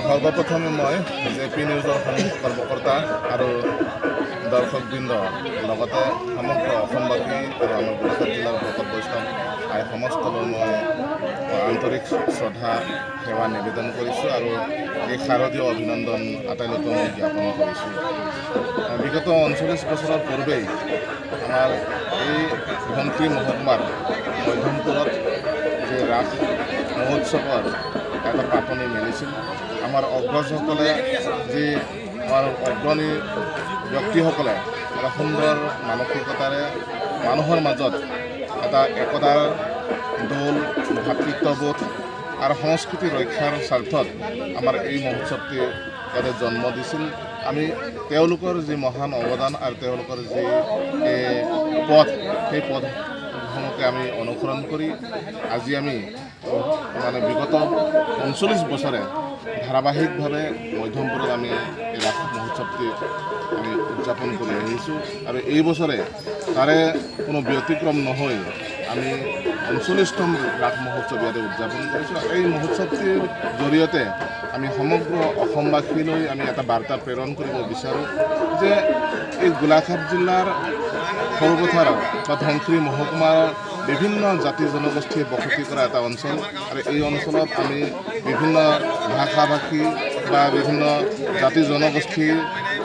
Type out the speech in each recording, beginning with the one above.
সৰ্বপ্ৰথমে মই J P নিউজৰ সমূহ কৰ্মকৰ্তা আৰু দৰ্শকবৃন্দ, লগতে সমগ্ৰ অসমবাসী আৰু আমাৰ গোলাঘাট জিলাৰ ভকত বৈষ্ণৱ আই সমস্তলৈ মই আন্তৰিক শ্ৰদ্ধা সেৱা নিবেদন কৰিছোঁ আৰু এই শাৰদীয় অভিনন্দন আটাইলৈকে মই জ্ঞাপন কৰিছোঁ। বিগত 39 বছৰৰ পূৰ্বেই আমাৰ এই ধনশিৰি মহকুমাৰ মধ্যমপুৰত যে ৰাস মহোৎসৱৰ এটা পাতনি মেলিছিল, আমাৰ অগ্ৰজসকলে, যি আমাৰ অগ্ৰণী ব্যক্তিসকলে এটা সুন্দৰ মানসিকতাৰে মানুহৰ মাজত এটা একতাৰ দৌল, ভাতৃত্ববোধ আৰু সংস্কৃতি ৰক্ষাৰ স্বাৰ্থত আমাৰ এই মহোৎসৱটি ইয়াতে জন্ম দিছিল। আমি তেওঁলোকৰ যি মহান অৱদান আৰু তেওঁলোকৰ যি পথ, সেই পথসমূহকে আমি অনুসৰণ কৰি আজি আমি মানে বিগত 39 বছৰে ধাৰাবাহিকভাৱে মধ্যমপুৰত আমি এই ৰাস মহোৎসৱটি আমি উদযাপন কৰি আহিছোঁ। আৰু এই বছৰে তাৰে কোনো ব্যতিক্ৰম নহৈ আমি 39তম ৰাস মহোৎসৱ ইয়াতে উদযাপন কৰিছোঁ। আৰু এই মহোৎসৱটিৰ জৰিয়তে আমি সমগ্ৰ অসমবাসীলৈ আমি এটা বাৰ্তা প্ৰেৰণ কৰিব বিচাৰোঁ যে এই গোলাঘাট জিলাৰ সৰুপথাৰ বা ধনশিৰি মহকুমাৰ বিভিন্ন জাতি জনগোষ্ঠীয়ে বসতি কৰা এটা অঞ্চল আৰু এই অঞ্চলত আমি বিভিন্ন ভাষা ভাষী বা বিভিন্ন জাতি জনগোষ্ঠী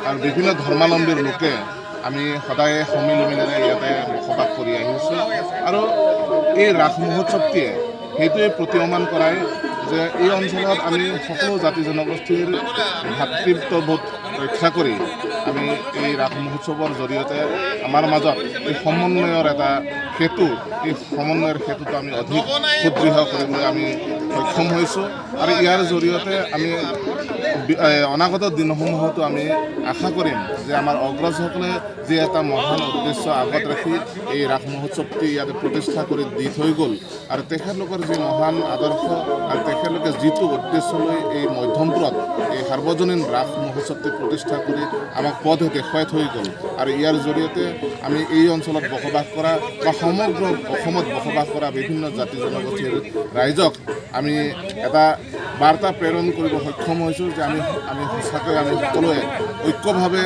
আৰু বিভিন্ন ধৰ্মাৱলম্বীৰ লোকে আমি সদায় সমিলমিলেৰে ইয়াতে বসবাস কৰি আহিছোঁ। আৰু এই ৰাস মহোৎসৱটিয়ে সেইটোৱে প্ৰতীয়মান কৰায় যে এই অঞ্চলত আমি সকলো জাতি জনগোষ্ঠীৰ ভাতৃত্ববোধ ৰক্ষা কৰি আমি এই ৰাস মহোৎসৱৰ জৰিয়তে আমাৰ মাজত এই সমন্বয়ৰ এটা সেতু, এই সমন্বয়ৰ সেতুটো আমি অধিক সুদৃঢ় কৰিবলৈ আমি সক্ষম হৈছোঁ। আৰু ইয়াৰ জৰিয়তে আমি অনাগত দিনসমূহতো আমি আশা কৰিম যে আমাৰ অগ্ৰজসকলে যি এটা মহান উদ্দেশ্য আগত ৰাখি এই ৰাস মহোৎসৱটি ইয়াতে প্ৰতিষ্ঠা কৰি দি থৈ গ'ল আৰু তেখেতলোকৰ যি মহান আদৰ্শ আৰু তেখেতলোকে যিটো উদ্দেশ্য লৈ এই মধ্যমপুৰত এই সাৰ্বজনীন ৰাস মহোৎসৱটি প্ৰতিষ্ঠা কৰি আমাক পথ দেখুৱাই থৈ গ'ল আৰু ইয়াৰ জৰিয়তে আমি এই অঞ্চলত বসবাস কৰা বা সমগ্ৰ অসমত বসবাস কৰা বিভিন্ন জাতি জনগোষ্ঠীৰ ৰাইজক আমি এটা বাৰ্তা প্ৰেৰণ কৰিব সক্ষম হৈছোঁ যে আমি আমি সঁচাকৈ আমি সকলোৱে ঐক্যভাৱে,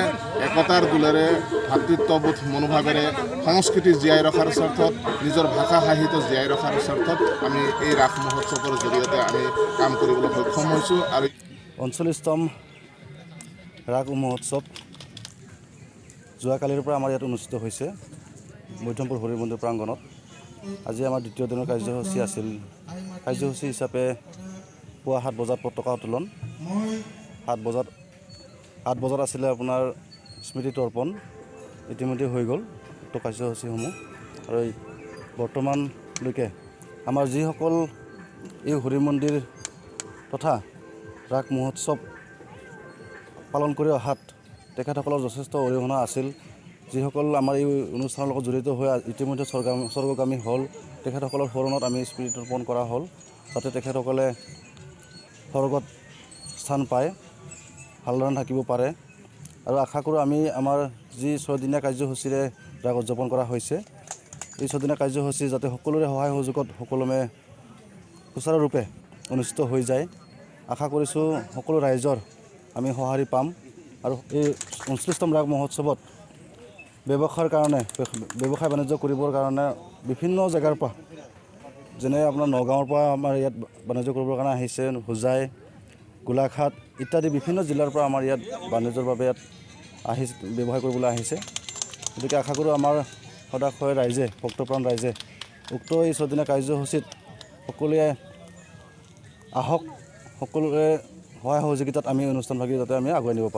একতাৰ দোলেৰে, ভাতৃত্ববোধ মনোভাৱেৰে সংস্কৃতি জীয়াই ৰখাৰ স্বাৰ্থত, নিজৰ ভাষা সাহিত্য জীয়াই ৰখাৰ স্বাৰ্থত আমি এই ৰাস মহোৎসৱৰ জৰিয়তে আমি কাম কৰিবলৈ সক্ষম হৈছোঁ। আৰু 39তম ৰাস মহোৎসৱ যোৱাকালিৰ পৰা আমাৰ ইয়াত অনুষ্ঠিত হৈছে মধ্যমপুৰ হৰি মন্দিৰ প্ৰাংগণত। আজি আমাৰ দ্বিতীয় দিনৰ কাৰ্যসূচী আছিল। কাৰ্যসূচী হিচাপে পুৱা 7 বজাত পতাকা উত্তোলন, 7 বজাত, 8 বজাত আছিলে আপোনাৰ স্মৃতি তৰ্পণ। ইতিমধ্যে হৈ গ'ল উক্ত কাৰ্যসূচীসমূহ। আৰু এই বৰ্তমানলৈকে আমাৰ যিসকল এই হৰি মন্দিৰ তথা ৰাস মহোৎসৱ পালন কৰি অহাত তেখেতসকলৰ যথেষ্ট অৰিহণা আছিল, যিসকল আমাৰ এই অনুষ্ঠানৰ লগত জড়িত হৈ ইতিমধ্যে স্বৰ্গগামী হ'ল, তেখেতসকলৰ শৰণত আমি স্মৃতি তৰ্পণ কৰা হ'ল, যাতে তেখেতসকলে স্বৰ্গত স্থান পায়, ভালদৰে থাকিব পাৰে। আৰু আশা কৰোঁ আমি আমাৰ যি ছয়দিনীয়া কাৰ্যসূচীৰে ৰাস উদযাপন কৰা হৈছে, এই ছয়দিনীয়া কাৰ্যসূচী যাতে সকলোৰে সহায় সহযোগত সকলোৱে সুচাৰুৰূপে অনুষ্ঠিত হৈ যায়। আশা কৰিছোঁ সকলো ৰাইজৰ আমি সঁহাৰি পাম। আৰু এই 39তম ৰাস মহোৎসৱত ব্যৱসায়ৰ কাৰণে, ব্যৱসায় বাণিজ্য কৰিবৰ কাৰণে বিভিন্ন জেগাৰ পৰা, যেনে আপোনাৰ নগাঁৱৰ পৰা আমাৰ ইয়াত বাণিজ্য কৰিবৰ কাৰণে আহিছে, হোজাই, গোলাঘাট ইত্যাদি বিভিন্ন জিলাৰ পৰা আমাৰ ইয়াত বাণিজ্যৰ বাবে ইয়াত আহিছে, ব্যৱসায় কৰিবলৈ আহিছে। গতিকে আশা কৰোঁ আমাৰ সদাশয় ৰাইজে, ভক্তপ্ৰাণ ৰাইজে উক্ত এই ছদিনীয়া কাৰ্যসূচীত সকলোৱে আহক। সকলোৰে সহায় সহযোগিতাত আমি অনুষ্ঠানভাগি যাতে আমি আগুৱাই নিব পাৰোঁ।